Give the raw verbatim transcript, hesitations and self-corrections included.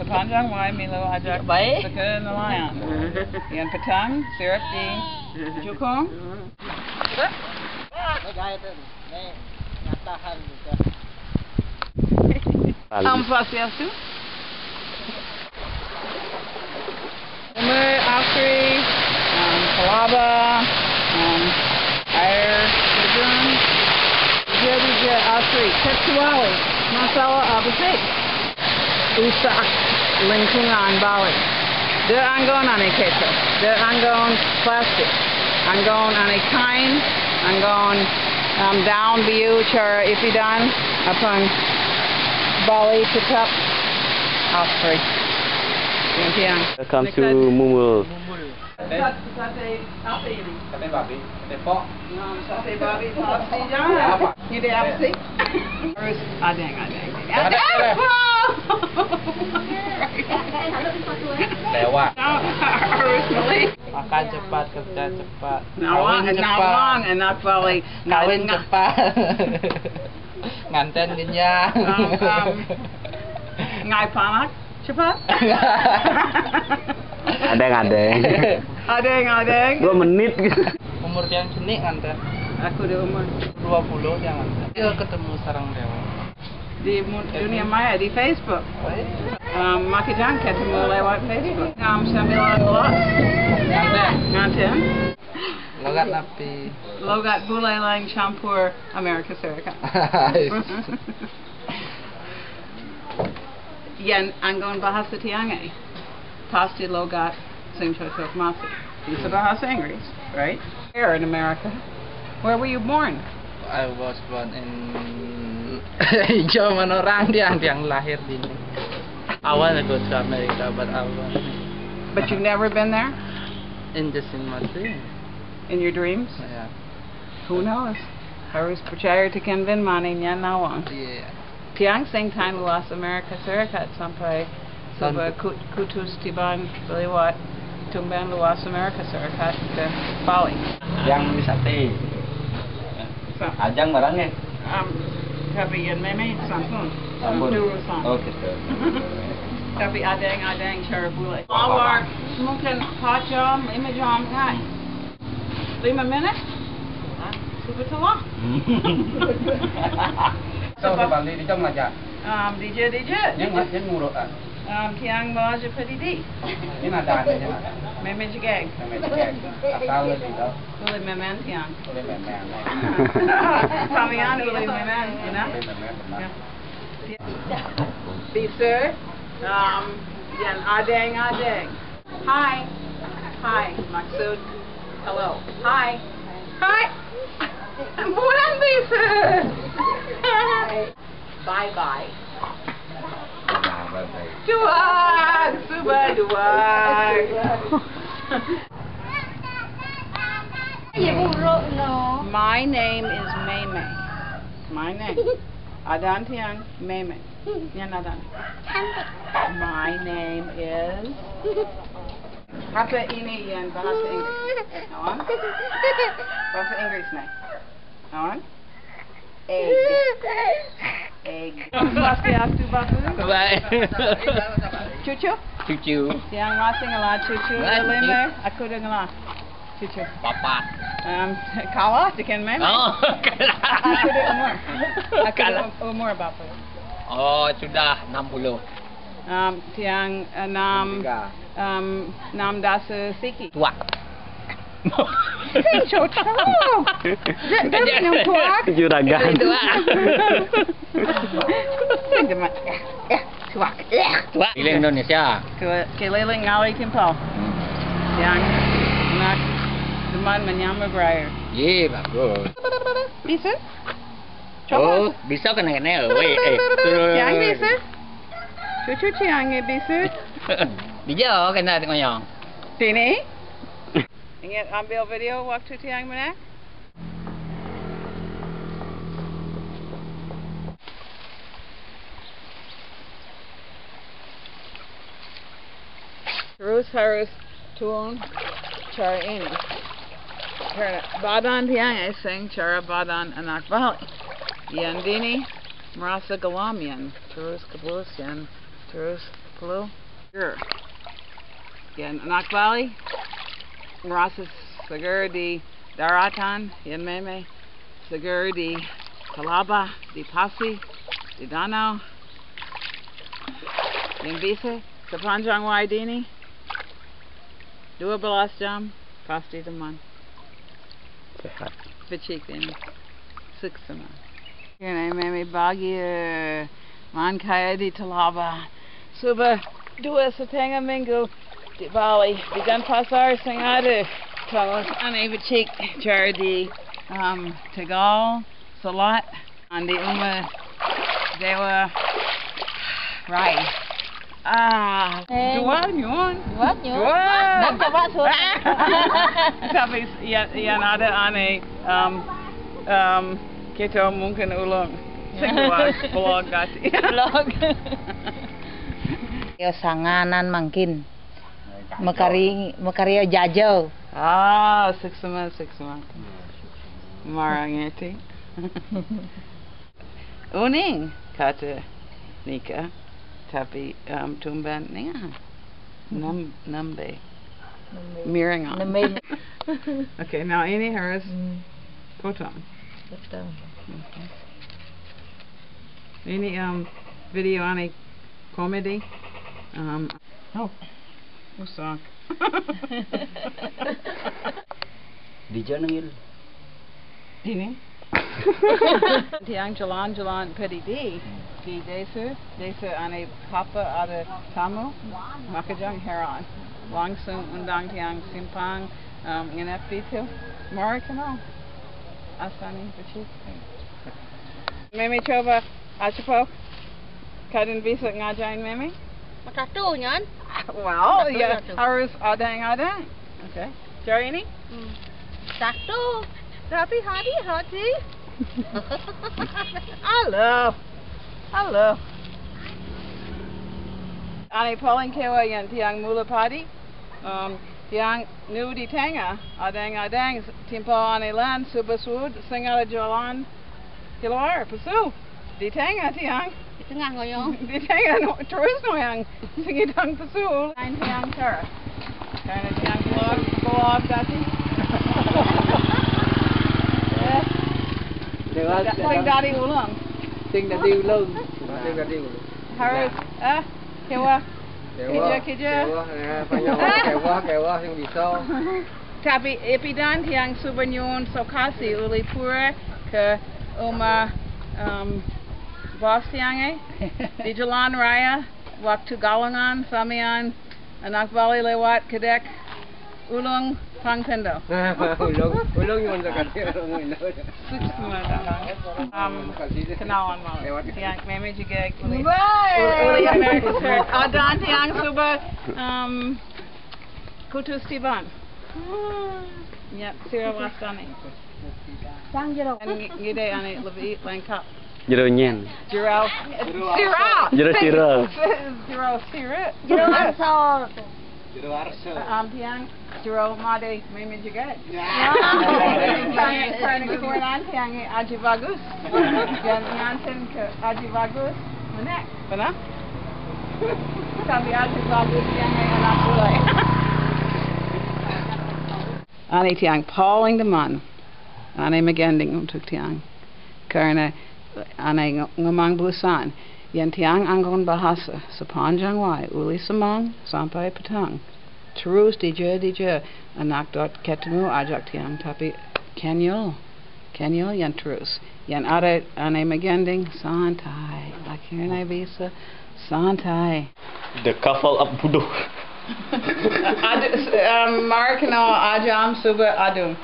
Panjang wai milu ajak. Baik. Seke nelayan. Yan petang, sirip di jukung. Tahan juga. Lalu. Ampas ya tu. Umur, asri, um, palaba, um, air, hujung, dia, dia, asri, kecuali masalah apa sih? Usak lingkungan Bali. Dia anggon ane keto, dia anggon plastik, anggon ane kain, anggon, um, daun biu cara ipidan, apan Bali tetap asri. Yang tiang. Welcome to Mumul. Sate, sate apa ini? Sate babi, sate pok. Nah, sate babi pasti jangan. Apa? Ini dia apa sih? Harus ada yang ada. Ada, ada. Lewat. Harus beli. Makan cepat, kerja cepat. Nawang, kawin cepat. Nawang, enak balik. Kawin cepat. Nganten genjang. Um, um, ngai panak. Cepat. Adeng, adeng. Adeng, adeng. Dua menit gitu. Umur tiang cenik nganten. Aku di umur dua puluh tiang nganten. Dia ketemu sareng dewa. Di mu-, dunia maya, di Facebook. Oh, iya. Um, maka jangan ketemu lewat Facebook. Um, sembilan belas. Nganten. Nganten. Logat napi? Logat bule lain campur Amerika Serikat. Yan anggon bahasa tiang e. Pasti logat sing cocok masih. Bisa bahasa Inggris, right? Here in America. Where were you born? I was born in zaman orang tiang, tiang lahir di ini. Awal go to America, but awal. But you've never been there? In just in my dream. In your dreams? Yeah. Who knows? Harus percaya tekan bin mani nya nawang. Iya. Tiang sing tain luas Amerika Serikat sampai suba ku-, kutus tiban beliwat tumban luas Amerika Serikat ke Bali. Yang di sate. Sa- Ajang barangnya. Um, tapi yang meme sampun. Sampun. Dulu sampun. Oh, gitu. Tapi ada yang, ada yang cara bule. Awak mungkin empat jam, lima jam, kan? Lima minit? Sudah telah. So, di Bali, di jam aja. Um, D J, D J. Dia nggak, dia ngurut, ah. Um, tiang belajar P D D. Ini ada, ada, ini ada. Meme jegeg. Meme jegeg. Asal lu gitu. Boleh memen tiang. Boleh memen. Kamian boleh memen, you know? Boleh memen, benar. Yeah. Bisa, um, yan adeng-adeng. Hi. Hi. Maksud hello. Hi. Hi. Bulan bisa. Hi. Bye bye. Duwag, suba duwag. My name is Meme. My name. Adan tiang Meme. Yan adan. My name is. Apa ini yan bahasa Inggris? Naon? Bahasa Inggris, nah. Naon? Egg. Egg. Swastiastu, Bapak. Baik. Cucu? Cucu. Yang masih ngelah cucu. Masih. Lima, aku udah ngelah. Cucu. Papa. Um, kalah dengan Meme. Oh, kalah. Aku udah umur. Aku udah kalah. Um-, umur berapa? Oh, sudah enam puluh. Um, tiang enam, tiga. Um, enam dasa siki. Tua. Sing cocok. Dia, dia minum tua. Juragan. Tua. Sing demen. Ya, ya, tua. Ya. Tua. Keliling Indonesia. Ke-, keliling ngali timpal. Hmm. Yang nak teman menyambar beraya. Iya, bagus. Bisa? Coba. Oh, bisa kena-kena. Weh, eh. Yang bisa? Cucu ciang bisa? Dia kena ngoyong. Sini. Ingat ambil video waktu tiang mana? Terus harus tuang cara ini. Karena badan tiang e sing cara badan anak Bali. Yan dini merasa galam yan. Terus kebus yan. Terus Hello? Sure. Yan anak bali. Marasa sagur di daratan, yan meme. Sagur di talaba, di pasi, di danau. Yan bisa, sa panjang wai dini. Dua belas jam, pasti teman. Sehat. Becik dini. Suksma. Yan meme bagi, eh, man kaya di talaba. Suba dua setengah minggu di bali. Di Denpasar sing ada. Tangos ane becik jar di, um, Tegal, Salat, andi uma dewa rai. Ah, eh, dua nyun. Dua nyun. Dua. Nang coba su. Tapi ya, ya nada ane, um, um, kita mungkin ulang. Sing dua blog gati. Blog. Yo sanganan mangkin. Mekari, mekari yo jajo. Ah, suksma, suksma. Marang eti. Uning, kata Nika, tapi, um, tumban ninga. Nam, nambe. Nambe. Miringan. Nambe. Okay, now ini harus, hmm, potong. Potong. Okay. Ini, um, video ane comedy. Um, oh, usak. Di janangil. Ini. Tiang jalan-jalan pedi di, di desa, desa ane papa ada tamu, makajang heran. Langsung undang tiang simpang, um, ngenep itu. Mari kenal. Asani becik. Meme coba aja po. Kadin bisa ngajain meme? Makatu nyan. Well, ya, harus ada yang ada. Okay. Jari ini? Hmm. Satu. Tapi hati-hati. Halo. Halo. Ane paling kewa yan tiang mula padi. Um, tiang nu di tenga. Adeng, adeng, timpo ane lan, suba sud, sing ada jalan. Keluar, pasu. Di tenga tiang. Di tengah ngoyong. Di tenga no, terus ngoyang. Sing idang pasu. Lain tiang cara. Karena tiang keluar, keluar tadi. Eh. Lewat. Sing dari ulang. Sing dari ulang. Sing dari ulang. Harus, eh, kewa. Kewa. Keja, keja. Kewa, ya, panjang. Kewa, kewa, yang bisa. Tapi epidan tiang suba nyun sokasi uli pura ke uma, um, bos tiang, eh. Di jalan raya, waktu galangan, samian, anak bali lewat kedek, ulung pangpendo. Ulung, ulung yang mana kata ulung. Suksma. Um, kenalan malu. Lewat. Tiang meme juga uli. Bye. Uli, uli, uli. Adan tiang suba, um, kutus tiban. Ya, sira wastani. Sang jero. An ngi-, ngide ane lebih lengkap. Jero nyen. Jero. Sira. Jero sira. Jero sira. Jero ansor. Jero arsa. Am tiang jero made meme juga. Ya. Tiang, tiang kuanan tiang aji bagus. Tiang nganten ke aji bagus. Mana? Mana? Tapi aji bagus tiang anak mulai. Ane tiang paling deman. Ane magending untuk tiang. Karena ane ng-, ngomong bulusan. Yan tiang anggun bahasa. Sepanjang wai. Uli semang sampai petang. Terus dija, dija. Anak dot ketemu ajak tiang. Tapi kenyal. Kenyal yan terus. Yan ada ane magending. Santai. Akhirnya bisa. Santai. The couple of buduh. Ad-, um, Mark no ajam suba adum.